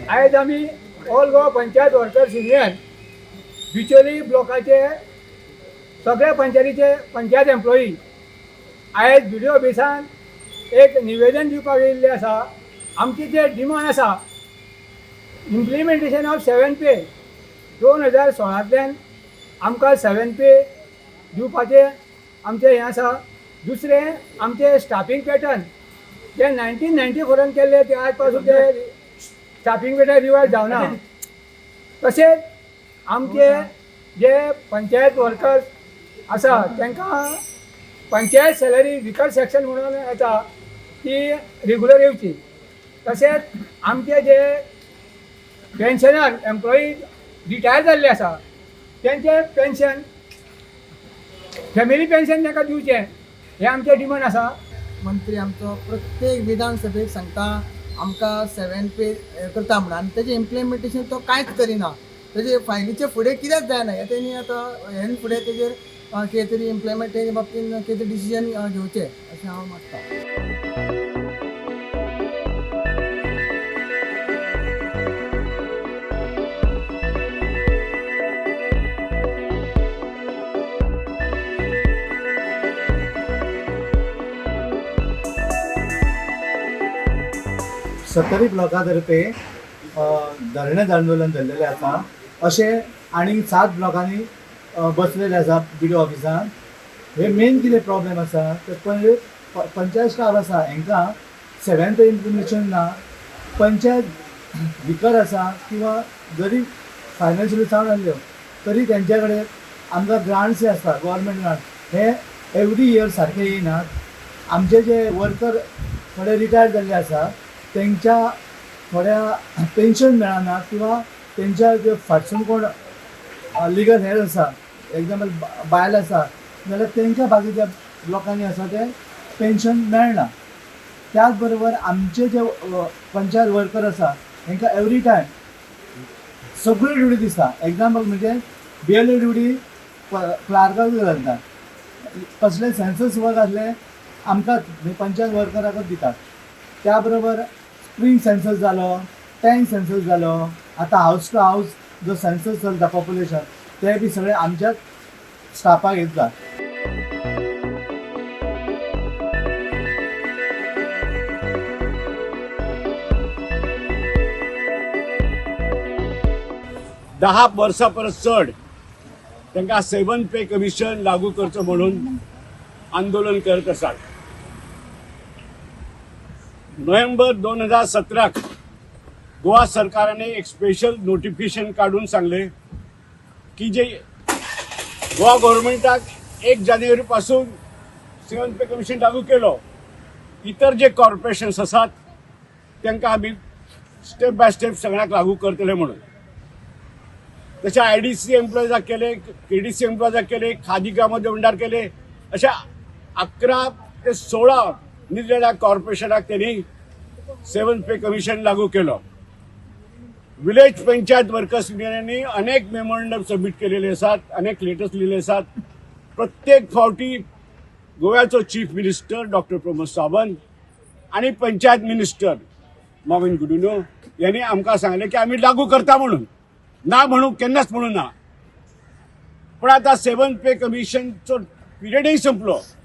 आयज आमी all Goa panchayat workers union Bicholim ब्लॉकाचे सगळ्या पंचायतीचे पंचायत एम्प्लॉई आयज बी डी ऑफिसान एक निवेदन दिवपाक येयल्लें आसा. आमची जे डिमांड आसा इम्प्लिमेंटेशन ऑफ सेवन पे 2016तल्यान आमकां सेवन पे दिवपाचें आमचें हें आसा. दुसरें आमचें स्टाफींग पॅटर्न जे 1994 केल्ले ते आज पासून ते स्टाफींग पॅटर्न रिवायज जावना. तशेंच आमचे जे पंचायत वर्कर्स आसा तांकां पंचायत सॅलरी विकर सेक्शन म्हणून येता ती रेगुलर येवची. तशेंच आमचे जे पेन्शनर एम्प्लॉई रिटायर जाल्ले आसा तेंचे पेन्शन फॅमिली पेन्शन तांकां दिवचें हें आमचें डिमांड आसा. मंत्री आमचो प्रत्येक विधानसभेक सांगता आमकां सेवन पे करता म्हणून, आनी तेजें इम्प्लिमेंटेशन तो कांयच करिना. तेजे फायलीचे फुडें कित्याक जायना हें तेणी आतां हेन फुडें तेजेर कितें तरी इम्प्लिमेंटेशन बाबतीन कितें तरी डिसिजन घेवचें अशें हांव मागता. सत्तरी ब्लॉका तर्फे धरणें आंदोलन जाल्लेलें आसा. अशें आनी 7 ब्लॉकांनी बसलेले आसा बी डी ऑफिसान. हे मेन कितें प्रॉब्लेम आसा ते पळय, पंचायत स्टाफ आसा हांकां सेवन पे इम्प्लिमेंटेशन ना, पंचायत विकर आसा किंवा जरी फायनान्शियली सावंड आसल्यो तरी तेंच्या कडेन आमकां ग्रांट्स जे आसता गव्हर्मेंट ग्रांट हे एवरी इयर सारके येयनात. आमचे जे वर्कर थोडे रिटायर जाल्ले आसा तेंच्या थोड्या पेन्शन मेळना किंवा तेंच्या जे फाटसून कोण लिगल हेर आसा, एग्जाम्पल बायल आसा जाल्यार तेंच्या बाकीच्या लोकांनी आसा ते पेन्शन मेळना. त्याच बरोबर आमचे जे पंचायत वर्कर आसा हेंकां एवरी टायम सगळ्यो ड्युटी दिसता. एग्जाम्पल म्हणजे बी एल ओ ड्युटी क्लार्काक घालता, कसले सेन्सस वर्क आसले आमकां पंचायत वर्कराकच दितात. त्या बरोबर स्प्रींग सेन्सस जालो, टँक सेन्सस जालो, आतां हावस टू हावस जो सेन्सस चलता पॉप्युलेशन ते बी सगळे आमच्याच स्टाफाक येता. 10 वर्सां परस चड तांकां सेवन पे कमिशन लागू करचो म्हणून आंदोलन करत आसात. नोव्हेंबर 2017 गोवा सरकाराने एक स्पेशल नोटिफिकेशन काडून सांगले की जे गोवा गव्हर्मेंटाक 1 जानेवारी पासून सेवन पे कमिशन लागू केलो, इतर जे कॉर्पोरेशन्स आसात तांकां आमी स्टेप बाय स्टेप सगळ्यांक लागू करतले म्हणून. तशें I D C एम्प्लॉयजाक केले, के डी सी एम्प्लॉयजाक केले, खादी ग्रामोद्योग मंडळाक केले, अशा 11 ते 16 निरनिळ्या कॉर्पोरेशनाक त्यांनी सेवन पे कमिशन लागू केलो. विलेज पंचायत वर्कर्स युनियनांनी अनेक मेमोरंडम सबमिट केलेले आसात, अनेक लेटर्स लिहिले आसात. प्रत्येक फावटी गोव्याचो chief minister doctor Pramod Sawant आणि पंचायत मिनिस्टर मॉविन गुदिन्हो यांनी आमकां सांगलें की आमी लागू करता म्हणून, ना म्हणू केन्नाच म्हणू ना. पण आता सेवन पे कमिशनचो पिरियडय संपलो.